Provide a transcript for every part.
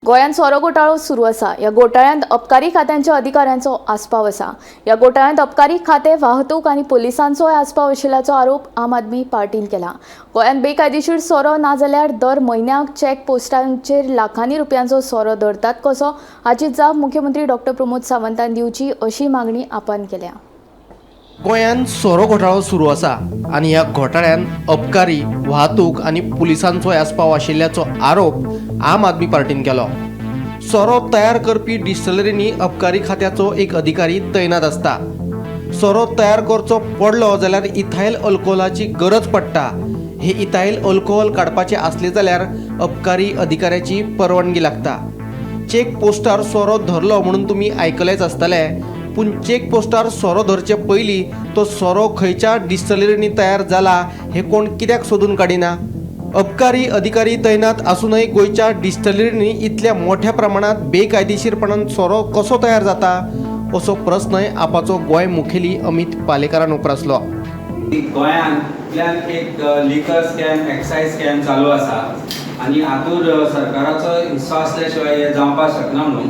गोंयांत सोरो घोटाळो सुरू आसा. ह्या घोटाळ्यांत अबकारी खात्यांच्या अधिकाऱ्यांचो आस्पाव आसा. ह्या घोटाळ्यांत अबकारी खातें, वाहतूक आनी पुलिसांचोय आस्पाव आशिल्ल्याचो आरोप आम आदमी पार्टीन केला. गोंयांत बेकायदेशीर सोरो नाजाल्यार दर म्हयन्याक चेक पोस्टांचेर लाखांनी रुपयांचो सोरो धरतात कसो, हाची जाप मुख्यमंत्री डॉक्टर प्रमोद सावंतान दिवची अशी मागणी आपान केल्या. गोंयांत सोरो घोटाळो सुरू आसा आनी ह्या घोटाळ्यान अबकारी, वाहतूक आनी पुलिसांचोय आस्पाव आशिल्ल्याचो आरोप आम आदमी पार्टीन केलो. सोरो तयार करपी डिस्टलरींनी अबकारी खात्याचो एक अधिकारी तैनात आसता. सोरो तयार करचो पडलो जाल्यार इथायल अल्कोहोलाची गरज पडटा. हे इथायल अल्कोहोल काडपाचें आसलें जाल्यार अबकारी अधिकाऱ्याची परवानगी लागता. चेक पोस्टार सोरो धरलो म्हणून तुमी आयकलेंच आसतलें, पूण चेक पोस्टार सोरो धरचे पयलीं तो सोरो खंयच्या डिस्टलरींनी तयार जाला हें कोण कित्याक सोदून काडिना? अबकारी अधिकारी तैनात आसूनय गोंयच्या डिस्टलरींनी इतल्या मोठ्या प्रमाणांत बेकायदेशीरपणान सोरो कसो तयार जाता, असो प्रस्नय आपाचो गोंय मुखेली अमित पालेकारान उप्रासलो. गोंयांतल्यान एक लिकर स्कॅम, एक्सायज स्कॅम चालू आसा आनी हातूंत सरकाराचो हिस्सो आसल्या शिवाय हें जावपाक शकना म्हणून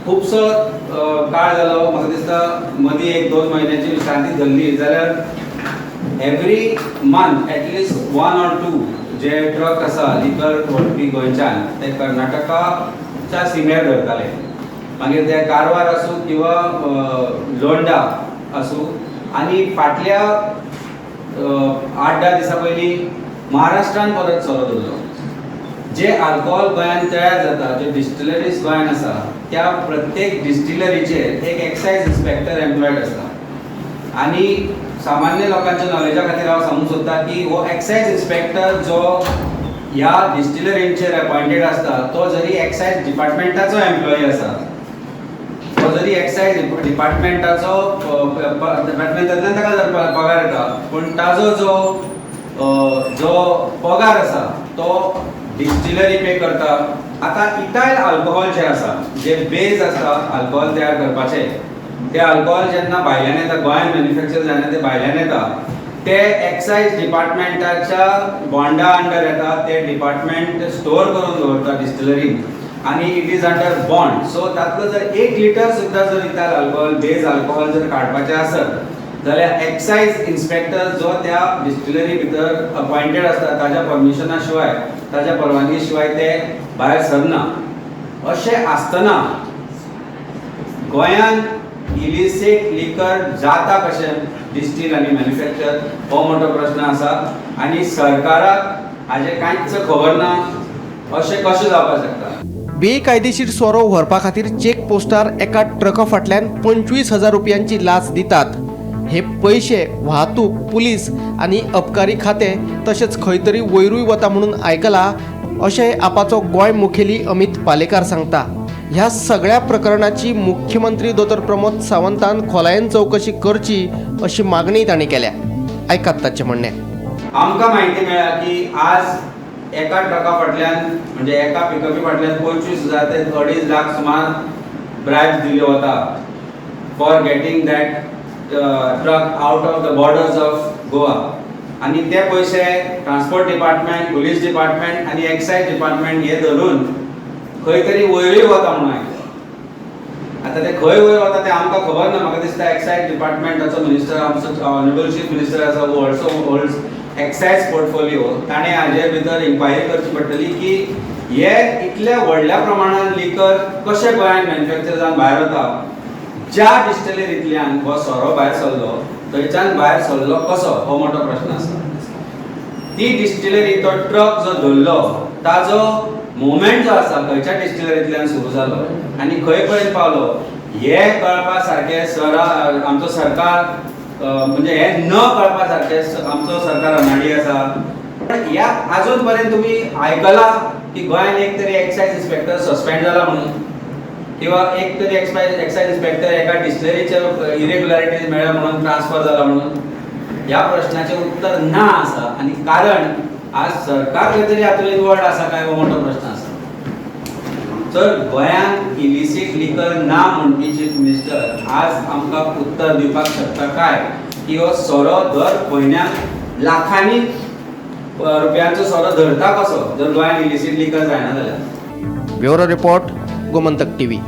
खुबसो काळ जालो. म्हाका दिसता मदीं एक दोन म्हयन्याची विश्रांती धरली जाल्यार every month at least one or two J truck आसा लिकर व्हरपी गोंयच्यान, ते कर्नाटकाच्या सिमेर धरताले. मागीर ते कारवार आसूं किंवा लोंडा आसूं. आनी फाटल्या 8-10 दिसां पयलीं महाराष्ट्रान परत सोरो धरलो. जे आल्कोहोल गोंयांत तयार जाता, जे डिस्टिलरीज गोंयांत आसा, त्या प्रत्येक डिस्टिलरीचेर एक एक्सायज इन्स्पेक्टर एम्प्लॉयड आसता. आनी सामान्य लोकांच्या नॉलेजा खातीर हांव सांगूंक सोदतां की हो एक्सायज इन्स्पेक्टर जो ह्या डिस्टिलरींचेर अपॉयंटेड आसता, तो जरी एक्सायज डिपार्टमेंटाचो एम्प्लॉई आसा, तो जरी एक्सायज डिपार्टमेंटाचो, डिपार्टमेंटांतल्यान ताका जर पगार येता, पूण ताजो जो पगार आसा तो डिस्टिलरी पे करता. आतां इथायल अल्कोहोल जे आसा, जे बेज आसा अल्कोहोल तयार करपाचे, ते अल्कोहोल जेन्ना भायल्यान येता, गोंयांत मॅन्युफॅक्चर जायना, ते भायल्यान येता, ते एक्सायज डिपार्टमेंटाच्या बॉन्डा अंडर येता. ते डिपार्टमेंट स्टोर करून दवरता डिस्टिलरीन आनी it is under bond. So तातलो जर 1 लिटर सुद्दां जर इथायल अल्कोहोल, बेज अल्कोहोल जर काडपाचें आसत जाल्यार एक्सायज इन्स्पेक्टर जो त्या डिस्टिलरी भितर अपॉयंटेड आसता, ताज्या परमिशना शिवाय, ताज्या परवानगी शिवाय ते भायर सरना. अशें आसतना गोंयांत इलिसीट लिकर जाता कशें डिस्टील आनी मॅन्युफॅक्चर, हो मोठो प्रश्न आसा. आनी सरकाराक हाजें कांयच खबर ना, अशें कशें जावपाक शकता? बेकायदेशीर सोरो व्हरपा खातीर चेक पोस्टार एका ट्रका फाटल्यान 25,000 रुपयांची लाच दितात. हे पयशे वाहतूक, पुलीस आनी अबकारी खातें तशेंच खंय तरी वयरूय वता म्हणून आयकलां, अशें आपाचो गोंय मुखेली अमित पालेकार सांगता. ह्या सगळ्या प्रकरणाची मुख्यमंत्री दोतोर प्रमोद सावंतान खोलायेन चवकशी करची अशी मागणी तांणी केल्या. आयकात ताचें म्हणणें. आमकां म्हायती मेळ्ळा की आज एका ट्रका फाटल्यान, म्हणजे एका पिकअपी फाटल्यान 25,000 ते 2.5 लाख सुमार ब्रायब दिल्यो वता for getting that truck out of the borders of Goa. आनी ते पयशे ट्रान्सपोर्ट डिपार्टमेंट, पुलीस डिपार्टमेंट आनी एक्सायज डिपार्टमेंट हे धरून खंय तरी वयरूय वता म्हणून आयकलां. आतां ते खंय वयर वता तें आमकां खबर ना. म्हाका दिसता एक्सायज डिपार्टमेंटाचो मिनिस्टर, आमचो ऑनरेबल चीफ मिनिस्टर आसा, who also holds excise portfolio, ताणें हाजे भितर इन्क्वायरी करची पडटली की हे इतल्या व्हडल्या प्रमाणान लिकर कशें गोंयांत मॅन्युफॅक्चर जावन भायर वता. ज्या डिस्टिलरींतल्यान हो सोरो भायर सरलो, थंयच्यान भायर सरलो कसो, हो मोठो प्रश्न आसा. ती डिस्टिलरी, तो ट्रक जो धरलो, ताजो मुवमेंट जो आसा, खंयच्या डिस्टिलरींतल्यान सुरू जालो आनी खंय पर्यंत पावलो, हे कळपा सारकें सर आमचो सरकार, म्हणजे हे न कळपा सारकें आमचो सरकार अनाडी आसा. पण ह्या अजून पर्यंत तुमी आयकलां की गोंयांत एक तरी एक्सायज इन्स्पेक्टर सस्पेंड जाला म्हणून, किंवा एक तरी एक्सायज इन्स्पेक्टर एका डिस्टिलरीच्या इरेग्युलरिटीज मेळ्ळ्या म्हणून ट्रान्सफर जाला म्हणून? ह्या प्रश्नाचें उत्तर ना आसा. आनी कारण आज सरकार खंय तरी हातूंत इन्वॉल्ड आसा काय, हो मोठो प्रश्न आसा. तर गोंयांत इलिसीट लिकर ना म्हणपी चीफ मिनिस्टर आज आमकां उत्तर दिवपाक शकता काय की हो सोरो दर म्हयन्याक लाखांनी रुपयांचो सोरो धरता कसो, जर गोंयांत इलिसीट लिकर जायना जाल्यार? Bureau report, Gomantak TV.